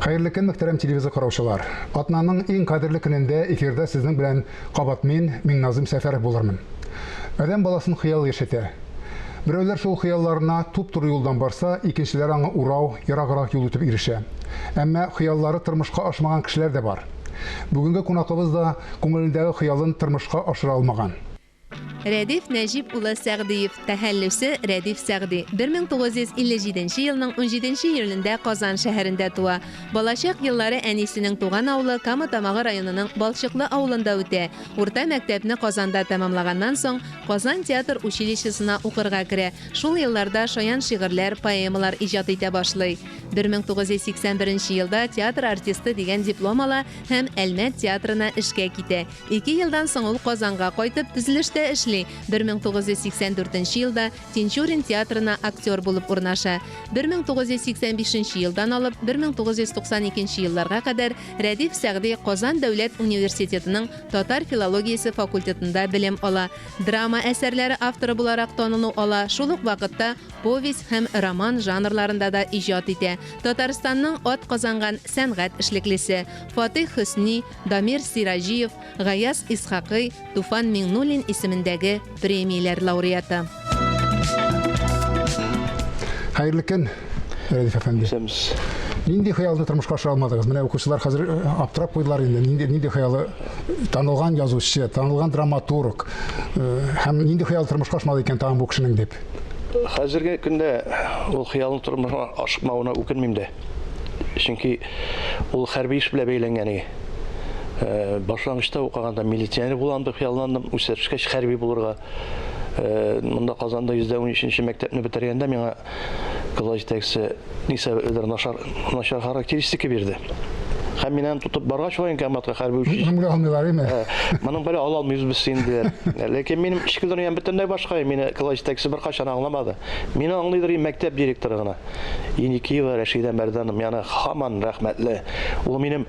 Хәерле көн, мөхтәрәм телевизор караучылар. Атнаның иң кадерле көнендә эфирда сезнең белән кабат мин, Миңназым Сәфәров булырмын. Адәм баласын хыял яшәтә. Берәүләр шул хыялларына туп-туры юлдан барса, икенчеләр аңа урау, ераграк юл үтеп ирешә. Әмма хыяллары тормышка ашмаган кешеләр дә бар. Бүгенге кунакыбыз да күңелендәге хыялын тормышка ашыра алмаган. Рәдиф Нәҗип улы Сәгъдиев, тәхәллүсе Рәдиф Сәгъди, 1957 нче елның унҗиденче июлендә Казан шәһәрендә туа. Балачак еллары әнисенең туган авылы Кама Тамагы районының Балчыклы авылында үтә. Урта мәктәпне Казанда тәмамлаганнан соң, Казан театр училищесына укырга керә. Шул елларда шаян шигырьләр, поэмалар иҗат итә башлый. 1981 нче елда театр артисты дигән диплом ала һәм Әлмәт театрына эшкә китә. Ике елдан соң ул Казанга кайтып, төзелештә эшли, 1984 нче елда Тинчурин театрына актер булып урнаша. 1985 нче елдан алып 1992 нче елларга кадәр Рәдиф Сәгъди Казан дәүләт университетының татар филологиясе факультетында белем ала. Драма әсәрләре авторы буларак танылу ала, шул ук вакытта повесть һәм роман жанрларында да иҗат итә. Татарстанның атказанган сәнгать эшлеклесе. Фатыйх Хөсни, Дамир Сираҗиев, Гаяз Исхакый, Туфан Миңнуллин исемендәге премияләр лауреаты. Хәерле көн, Рәдиф әфәнде. Исәнмесез. Нинди хыялны тормышка ашыра алмадыгыз? Менә укучылар хәзер э, аптырап куйдылар инде. Нинди нинди хыялы танылган язучы, танылган драматург э, һәм нинди хыял тормышка ашмады икән тагын бу кешенең дип. Хәзерге көндә ул хыялны тормышка ашмавына үкенмим дә. Чөнки ул хәрби эш белән бәйләнгән иде. Э, башлангычта укыганда милиционер булам дип хыялландым, үсә төшкәч хәрби булырга. Э, монда Казанда 113 мәктәпне бетергәндә миңа класс җитәкчесе ни сәбәпледер начар начар характеристика бирде. Һәм мин аны тотып баргач военкоматка хәрби училище. Моның белән алмыйлар име? Э, моның белән ала алмыйбыз без сине диләр. Ләкин минем эчке дөньям бөтенләй башка. Мине класс җитәкчесе беркайчан аңламады. Мине аңлыйдыр мәктәп директоры гына. Еникиева Рәшидә Мәрдәновна миңа һаман рәхмәтле. Ул минем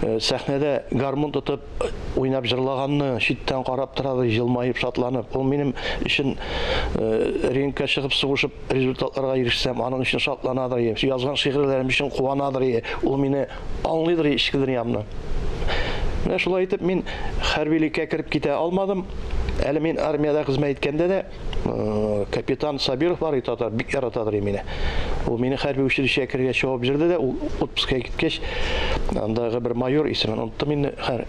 э, сәхнәдә гармун тотып уйнап җырлаганны читтән карап торады, елмаеп, шатланып. Ул минем өчен э, рингка чыгып сугышып результатларга ирешсәм, аның өчен шатланадыр. Язган шигырьләрем өчен куанадыр. Ул мине аңлыйдыр эчке дөньямны. Менә шулай итеп мин хәрбилеккә кереп китә алмадым. Әле мин армиядә хезмәт иткәндә дә Э, капитан Сабиров бар и татар, бик яратадыр мине. Ул мине хәрби училищега керергә чабып җөрде дә, ул отпускка киткәч, андагы бер майор исемен оныттым инде, хәр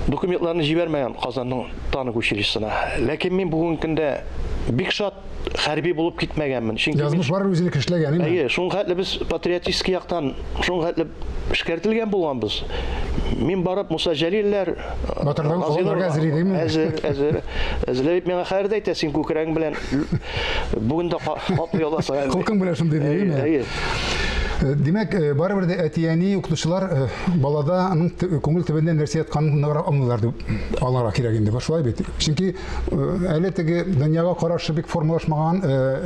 документларны җибәрмәгән Казанның танк училищесына. Ләкин мин бүгенге көндә бик шат хәрби булып китмәгәнмен. Чөнки язмыш барыбер үзенеке эшләгән, әйе. Әйе, шуның хәтле без патриотический яктан, шуның хәтле эшкәртелгән булганбыз. Мин барып Муса Җәлилләр, Батырлыгын кулланырга әзер идеңме? Әзер, әзер. Әзерләп бит миңа хәер дә әйтә, син күкрәгең белән бүген дә каплый аласың. Холкың белән шундый димме? Әйе. Э, димәк, э, барыбер дә әти-әни, укытучылар э, балада аның күңел төбендә нәрсә ятканын ныграк аңлыйлар дип алырга кирәк инде. Шулай бит. Чөнки әле теге дөньяга карашы бик формалашмаган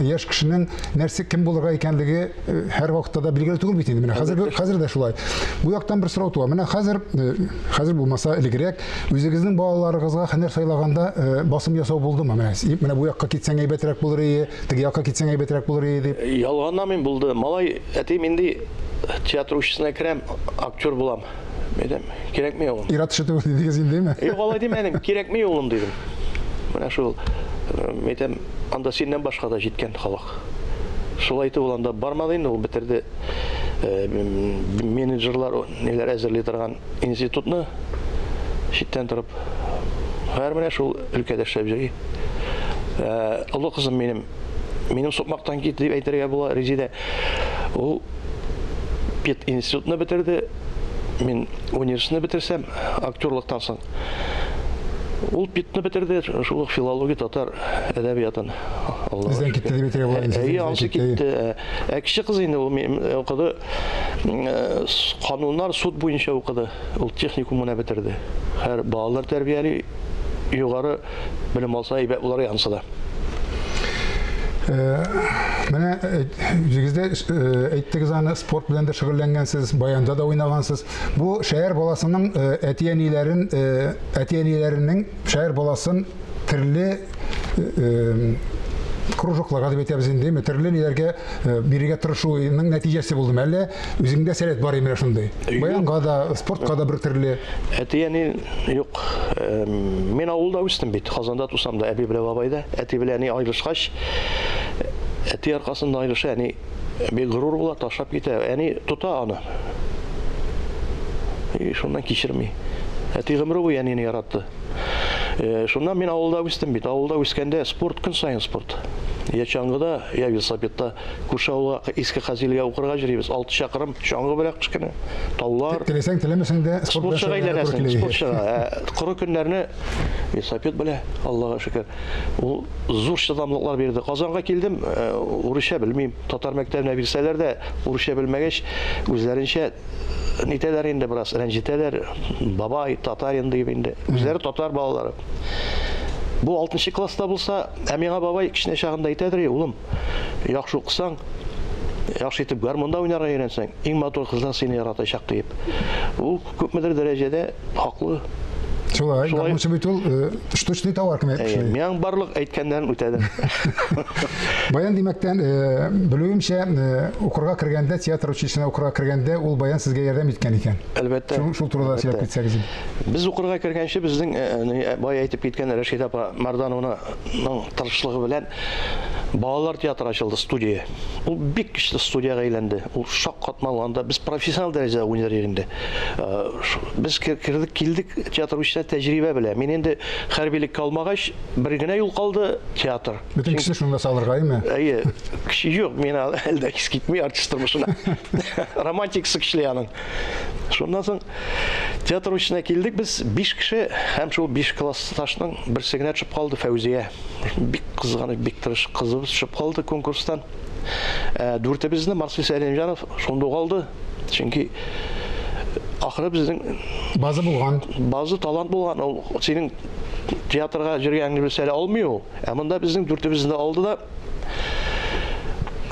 яшь кешенең нәрсә кем булырга икәнлеге һәр вакытта да билгеле түгел бит инде. Менә хәзер хәзер дә шулай. Бу яктан бер сорау туа. Менә хәзер хәзер булмаса элегрәк үзегезнең балаларыгызга һөнәр сайлаганда басым ясау булдымы? Менә менә бу якка китсәң әйбәтрәк булыр иде, теге якка китсәң әйбәтрәк булыр иде дип. Ялганламыйм, булды. Малай, әти, мин ди театр училищесына керәм, актер булам. Әйтәм, кирәкми, улым. Ир-ат эше түгел дидегез индеме? Юк, алай димәдем, кирәкми, улым, дидем. Менә шул, әйтәм, анда синнән башка да җиткән халык. Шулай итеп ул анда бармады инде, ул бетерде э, менеджерлар ниләр әзерли торган институтны читтән торып. Хәзер менә шул өлкәдә эшләп йөри. Э, олы кызым минем, минем сукмактан китте дип әйтергә була, Резидә. Ул пединститутны бетерде. Мин университетны бетерсәм, актерлыктан соң. Ул педны бетерде, шул ук филология, татар әдәбиятын. Аллага Бездән китте дип әйтергә була инде. Әйе, анысы китте. Ә кече кыз инде ул укыды. Кануннар суд буенча укыды. Ул техникум гына бетерде. Һәр балалар тәрбияли, югары белем алса әйбәт булыр янысы да. Менә үзегез дә әйттегез аны, спорт белән дә шөгыльләнгәнсез, баянда да уйнагансыз. Бу шәһәр баласының әти-әниләрен, әти-әниләренең шәһәр баласын төрле кружокларга дип әйтәбез инде, төрле ниләргә бирергә тырышуның нәтиҗәсе булдымы? Әллә үзеңдә сәләт бар менә шундый? Баянга да, спортка да бер төрле. Әти-әни юк. Мин авылда үстем бит. Казанда тусам да, әби белән бабай да. Әти белән әни аерылышкач, әти аркасында аерылыша, әни бик горур була, ташлап китә. Әни тота аны. И шуннан кичерми. Әти гомере буе әнине яратты. Шуннан мин авылда үстем бит. Авылда үскәндә спорт көн саен спорт. Я чаңгыда, я велосипедта. Күрше авылга Иске Хазилгә укырга йөрибез. 6 чакрым чаңгы белән кыш көне. Таулар. Теләсәң, теләмәсәң дә спорт белән шөгыльләнергә туры әйләнәсең, килә. спортчыга. Ә коры көннәрне велосипед белән, Аллага шөкер. Ул зур чыдамлыклар бирде. Казанга килдем, урысча белмим. Татар мәктәбенә бирсәләр дә, урысча белмәгәч, үзләренчә нитәләр инде бераз, рәнҗетәләр. Бабай, татарин дип инде. Үзләре татар балалары. Бу 6 класста булса, ә миңа бабай кечкенә чагында әйтәдер, улым, яхшы укысаң, яхшы итеп гармунда уйнарга өйрәнсәң, иң матур кызлар сине яратачак диеп. Ул күпмедер дәрәҗәдә хаклы. Шулай, гармунчы бит ул штучный товар кем әйтмешли. Миңа барлык әйткәннәрен үтәдем. Баян димәктән, белүемчә, укырга кергәндә, театр училищесына укырга кергәндә, ул баян сезгә ярдәм иткән икән. Әлбәттә. Шул турыда сөйләп китсәгез. Без укырга кергәнче безнең бай әйтеп киткән Рәшидә апа Мардановнаның тырышлыгы белән балалар театры ачылды, студия. Ул бик көчле студиягә әйләнде. Ул шаккатмалы, анда без профессионал дәрәҗәдә уйнар идек инде. Без кердек, килдек театр училищесына тәҗрибә белән. Мин инде хәрбилеккә алмагач, бер генә юл калды театр. Бөтен кеше шунда салырга, әйме? Әйе. Кеше юк, мин әле дә хис китми артист тормышына. Романтикасы көчле аның. Шуннан соң театр училищесына килдек без 5 кеше һәм шул 5 классташның берсе генә төшеп калды, Фәүзия. Бик кызганыч, бик тырыш кызыбыз төшеп калды конкурстан. Дүртебезне Марсель Сәлимҗанов шунда ук алды. Чөнки ахыры безнең база булган. База талант булган. Ул синең театрга йөргәнеңне белсә әле алмый ул. Ә монда безнең дүртебезне дә алды да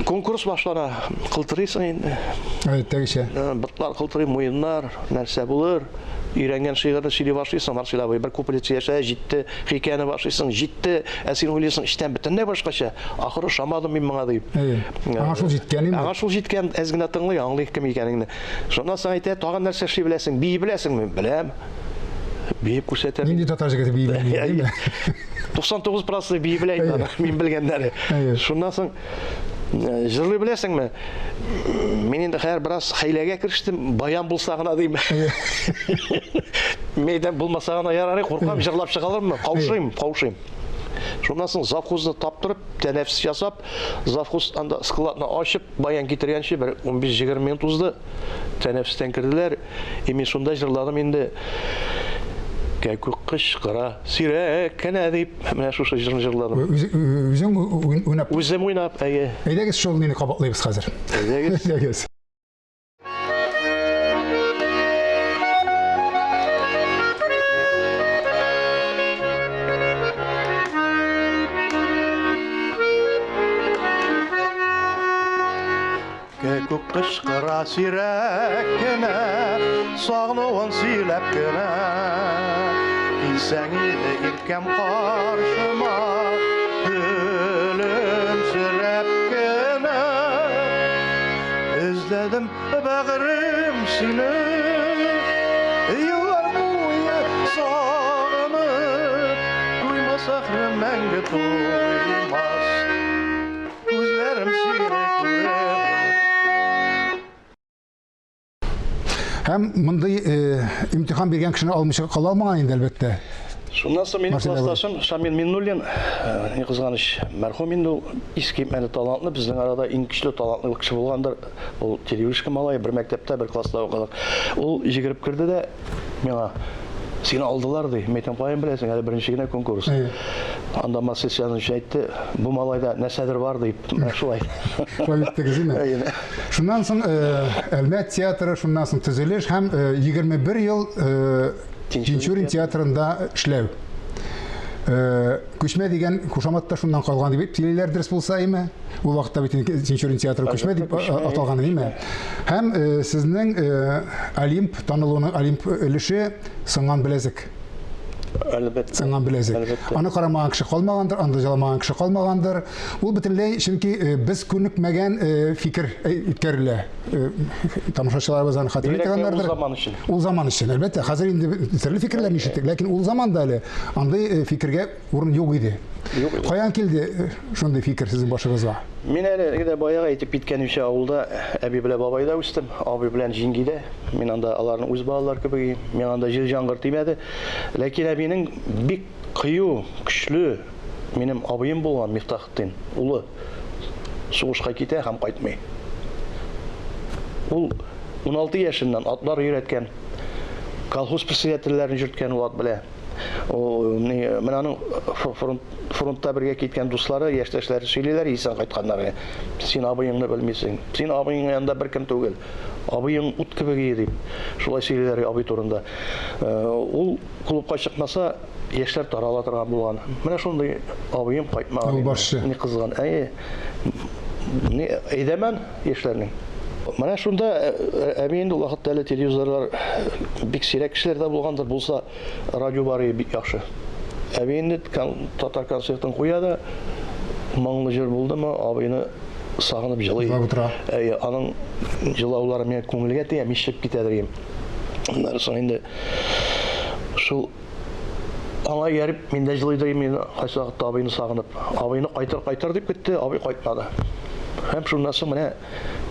конкурс башлана. Кылтырыйсың инде. Әдәттәгечә. Ботлар кылтырый, муеннар, нәрсә булыр? Өйрәнгән шигырьне сөйли башлыйсың, Марсель абый, бер куплет сөйләсә, җитте, хикәяне башлыйсың, җитте, ә син уйлыйсың, эчтән бөтенләй башкача, ахыры ошамадым мин моңа дип. Әйе. Аңа шул җиткән инде. Аңа шул җиткән, әз генә тыңлый, аңлый кем икәнеңне. Шуннан соң әйтә, тагын нәрсә эшли беләсең, бии беләсеңме? Беләм. Биеп күрсәтәм. Нинди татар җегете бии белми, димме? 99% бии белә инде аны, мин белгәннәре. Шуннан соң җырлый беләсеңме? Мин инде хәзер бераз хәйләгә керештем, баян булса гына дим. Мәйдан булмаса гына ярар, куркам, җырлап чыга алырмы? Каушыйм, каушыйм. Шуннан соң завхозны таптырып, тәнәфес ясап, завхоз анда складны ачып, баян китергәнче бер 15-20 минут узды. Тәнәфестән керделәр. И мин шунда җырладым инде. Кәкүк кычкыра, сирәк кенә дип, менә шушы җырны җырладым. Үзең уйнап? Үзем уйнап, әйе. Әйдәгез шул мине кабатлыйбыз хәзер. Әйдәгез. Әйдәгез. Кәкүк кычкыра сирәк кенә, сагынуын сөйләп кенә. Килсәң иде иркәм каршыма, көлемсерәп кенә. Эзләдем бәгырем сине, еллар буе сагынып, туймас ахры мәңге туймас. Күзләрем сине күреп. Һәм мондый имтихан биргән кешене алмыйча кала алмаган инде, әлбәттә. Шуннан соң минем классташым Шамил Миннуллин, ни кызганыч, мәрхүм инде ул, искитмәле талантлы, безнең арада иң көчле талантлы кеше булгандыр. Ул Терюшка малае, бер мәктәптә, бер класста укыдык. Ул йөгереп керде дә миңа, сине алдылар, ди. Мин әйтәм, каян беләсең, әле беренче генә конкурс. Анда Марсель Сәлимович әйтте, бу малайда нәрсәдер бар дип, менә шулай. Шулай иттегез, әйеме? Шуннан соң Әлмәт театры, шуннан соң төзелеш һәм 21 ел Тинчурин театрында эшләү. Күчмә дигән кушамат та шуннан калган дип сөйлиләр, дөрес булса, әйеме? Ул вакытта бит Тинчурин театры Күчмә дип аталган, әйеме? Һәм сезнең Олимп танылуының Олимп өлеше сынган беләзек. Әлбәттә. Сынган беләзек. Әлбәттә. Аны карамаган кеше калмагандыр, анда җыламаган кеше калмагандыр. Ул бөтенләй, чөнки без күнекмәгән фикер үткәрелә. Тамашачыларыбыз аны хәтерли Бигрәк тә ул торганнардыр. заман өчен. Ул заман өчен, әлбәттә. Хәзер инде төрле фикерләрне ишеттек, ләкин ул заманда әле андый фикергә урын юк иде. Юк иде. Каян килде шундый фикер сезнең башыгызга? Мин әле дә баягы әйтеп киткәнемчә авылда әби белән бабайда үстем, абый белән җиңгидә. Мин анда аларның үз балалар кебек идем. Миңа анда җил җаңгыр тимәде. Ләкин әбинең бик кыю, көчле минем абыем булган Мифтахетдин улы сугышка китә һәм кайтмый. Ул 16 яшеннән атлар өйрәткән, колхоз председательләрен йөрткән ул ат белә. Менә аның фронтта бергә киткән дуслары, яшьтәшләре сөйлиләр, исән кайтканнары. Син абыеңны белмисең. Син абыең янында беркем түгел. Абыең ут кебек иде дип. Шулай сөйлиләр абый турында. Ул клубка чыкмаса, яшьләр тарала торган булган. Менә шундый абыем кайтмаган. Юлбашчы. Ни кызган. Әйе. Ни әйдәмән яшьләрнең. Менә шунда әби инде ул вакытта әле телевизорлар бик сирәк кешеләрдә булгандыр, булса радио бар иде бик яхшы. Әби инде татар концертын куя да, моңлы җыр булдымы, абыйны сагынып җылый. Җылап утыра. Әйе, аның җылаулары миңа күңелгә тия, мин чыгып китәдер идем. Аннары соң инде шул аңа ияреп мин дә җылыйдыр идем, мин кайсы вакытта абыйны сагынып. Абыйны кайтыр, кайтыр дип көтте, абый кайтмады. Һәм шуннан соң менә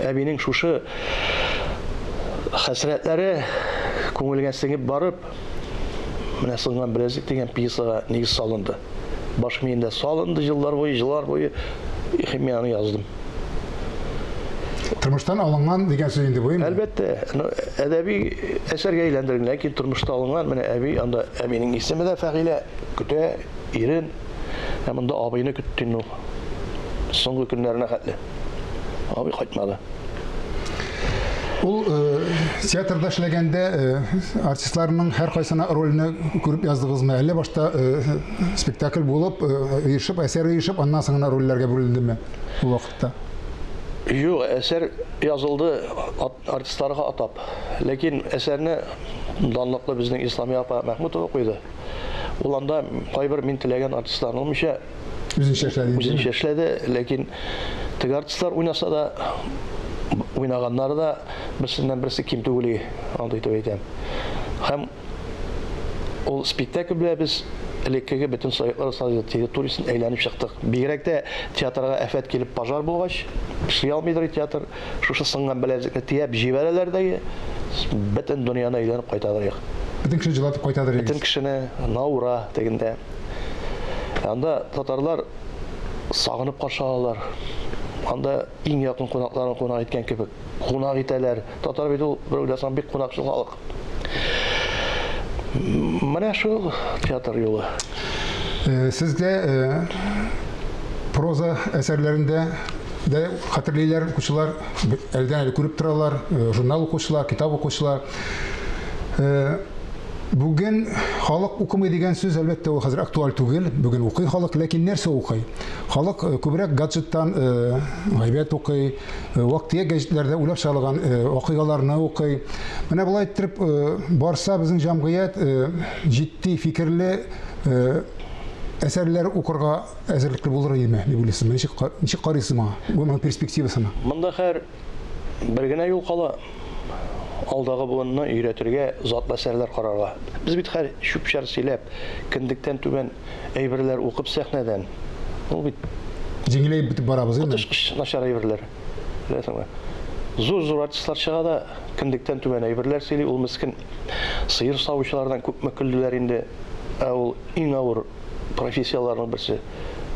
әбинең шушы хәсрәтләре күңелгә сеңеп барып, менә Сынган беләзек дигән пьесага нигез салынды. Баш миендә салынды еллар буе, еллар буе, и мин аны яздым. Тормыштан алынган дигән сүз инде бу, инде. Әлбәттә, ну, әдәби әсәргә әйләндерелгән, ләкин тормышта алынган, менә әби, анда әбинең исеме дә Фәгыйлә, көтә ирен, ә монда абыйны көтте инде ул. Соңгы көннәренә хәтле. Абый кайтмады. Ул театрда эшләгәндә артистларның һәркайсына рольне күреп яздыгызмы? Әллә башта спектакль булып, оешып, әсәр оешып, аннан соң гына рольләргә бүлендеме ул вакытта? Юк, әсәр язылды артистларга атап. Ләкин әсәрне данлыклы безнең Исламия апа Мәхмүтова куйды. Ул анда кайбер мин теләгән артистларны алмыйча Үзенчә эшләде. Үзенчә эшләде, ләкин теге артистлар уйнаса да, уйнаганнары да берсеннән берсе ким түгел, андый итеп әйтәм. Һәм ул спектакль белән без элеккеге бөтен Советлар Союзы территориясен әйләнеп чыктык. Бигрәк тә театрга афәт килеп пожар булгач, эшли алмыйдыр театр. Шушы сынган беләзекне төяп җибәрәләр дә, бөтен дөньяны әйләнеп кайтадыр. Бөтен кешене җылатып кайтадыр. Бөтен кешене Наура тегендә. Анда татарлар сагынып каршы алалар. Анда иң якын кунакларын кунак иткән кебек кунак итәләр. Татар бит ул, бер уйласаң, бик кунакчыл халык. Менә шул театр юлы. Сезгә проза әсәрләрендә дә хәтерлиләр укучылар, әледән әле күреп торалар, журнал укучылар, китап укучылар. Бүген халык укымый дигән сүз, әлбәттә, ул хәзер актуаль түгел. Бүген укый халык, ләкин нәрсә укый? Халык күбрәк гаджеттан гайбәт укый, вак-төяк гәҗитләрдә уйлап чыгарылган вакыйгаларны укый. Менә болай иттереп барса, безнең җәмгыять җитди фикерле әсәрләр укырга әзерлекле булыр идеме, дип уйлыйсызмы? Ничек карыйсыз моңа? Моның перспективасына? Монда хәер бер генә юл кала. Алдагы буынны өйрәтергә, затлы әсәрләр карарга. Без бит хәер чүп-чар сөйләп, кендектән түбән әйберләр укып сәхнәдән. Ул бит җиңеләеп бетеп барабыз инде. Коточкыч начар әйберләр. Беләсеңме? Зур-зур артистлар чыга да, кендектән түбән әйберләр сөйли. Ул мескен сыер савучылардан күпме көлделәр инде. Ә ул иң авыр профессияләрнең берсе.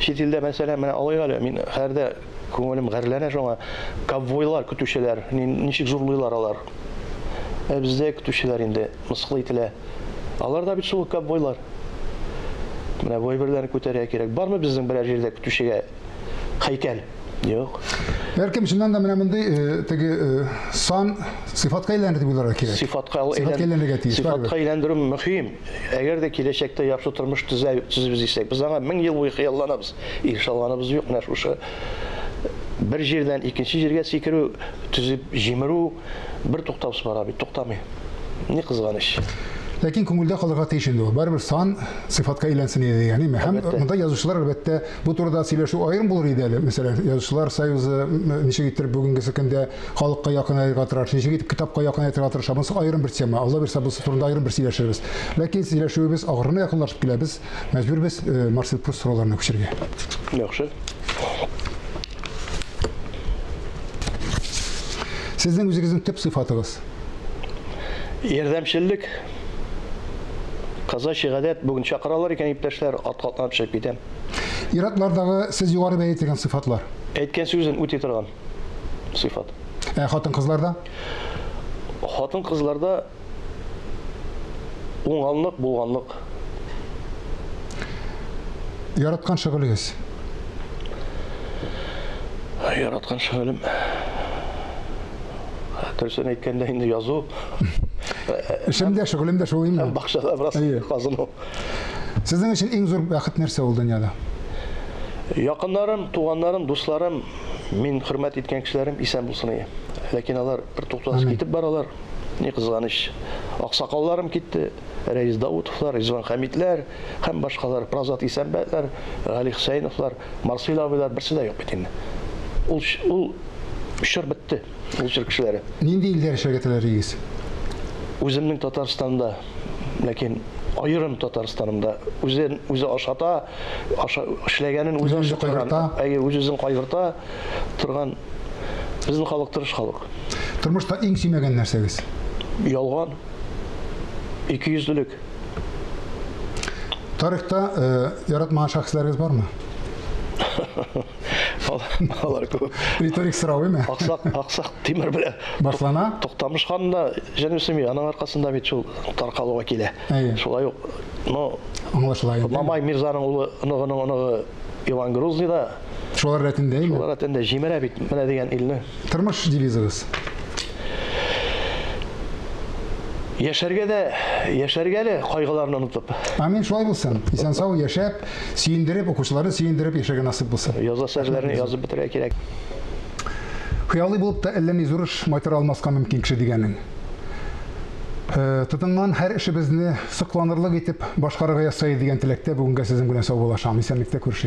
Чит илдә, мәсәлән, менә алыйк әле, мин хәзер дә күңелем гарьләнә шуңа. Ковбойлар, көтүчеләр, ничек зурлыйлар алар. Ә бездә көтүчеләр инде мыскыл ителә. Алар да бит шул ковбойлар. Менә бу әйберләрне күтәрергә кирәк. Бармы безнең берәр җирдә көтүчегә һәйкәл? Юк. Бәлкем чыннан да менә мондый теге сан сыйфатка әйләнер дип уйларга кирәк. Сыйфатка әйләнергә тиеш. Сыйфатка әйләндерү мөһим. Әгәр дә киләчәктә яхшы тормыш төзибез дисәк, без аңа 1000 ел буе хыялланабыз. Ирешә алганыбыз юк. Менә шушы бер җирдән икенче җиргә сикерү, төзеп җимерү бер туктаусыз бара бит, туктамый. Ни кызганыч. Ләкин күңелдә калырга тиеш инде ул. Барыбер сан сыйфатка әйләнсен иде дигән, әйме? Һәм монда язучылар, әлбәттә, бу турыда сөйләшү аерым булыр иде әле. Мәсәлән, Язучылар союзы ничек иттереп бүгенгесе көндә халыкка якынаерга тырыша, ничек итеп китапка якынайтырга тырыша. Монысы аерым бер тема. Алла бирсә, бусы турында аерым бер сөйләшербез. Ләкин сөйләшүебез ахырына якынлашып килә. Без мәҗбүрбез э, Марсель Пруст сорауларына күчәргә. Яхшы. Сезнең үзегезнең төп сыйфатыгыз? Ярдәмчеллек. Казачий гадәт, бүген чакыралар икән иптәшләр, атка атланып чыгып китәм. Ир-атлардагы сез югары бәя ителгән сыйфатлар? Әйткән сүзен үти торган сыйфат. Ә хатын-кызларда? Хатын-кызларда уңганлык, булганлык. Яраткан шөгылегез? Яраткан шөгылем. Дөресен әйткәндә инде язу. Эшем дә, шөгылем дә шул инде. Бакчада бераз казыну. Сезнең өчен иң зур бәхет нәрсә ул дөньяда? Якыннарым, туганнарым, дусларым, мин хөрмәт иткән кешеләрем исән булсын иде. Ләкин алар бер туктаусыз китеп баралар. Ни кызганыч, аксакалларым китте, Рәис Даутовлар, Ризван Хәмитләр һәм башкалар, Празат Исәнбәтләр, Гали Хөсәеновлар, Марсил абыйлар берсе дә юк бит инде. Ул ул чор бетте, ул чор кешеләре. Нинди илдә яшәргә теләр идегез? Үземнең Татарстанда, ләкин аерым Татарстанымда үзен үзе ашата, аша, эшләгәнен үзе Үзе кайгырта. Әйе, үз-үзен кайгырта торган безнең халык тырыш халык. Тормышта иң сөймәгән нәрсәгез? Ялган. Икейөзлелек. Тарихта э, яратмаган шәхесләрегез бармы? Алар күп. Риторик сорау, әйме? Аксак, аксак Тимер белән башлана. Туктамыш хан да җәнүсеми, аның аркасында бит шул таркалуга килә. Әйе. Шулай ук, но аңлашыла инде. Мамай Мирзаның улы, оныгының оныгы Иван Грозный да Шулар рәтендә, әйме? Шулар рәтендә җимерә бит менә дигән илне. Тормыш девизыгыз? Яшәргә дә, яшәргә әле кайгыларны онытып. Амин, шулай булсын. Исән-сау яшәп, сөендереп, укучыларны сөендереп яшәргә насыйп булсын. Язасы әзерләрне язып бетерергә кирәк. Хыялый булып та әллә ни зур эш майтара алмаска мөмкин кеше дигәнең. Э, тотынган һәр эшебезне сокланырлык итеп башкарырга язса иде дигән теләктә бүгенгә сезнең белән саубуллашам. Исәнлектә күрешик.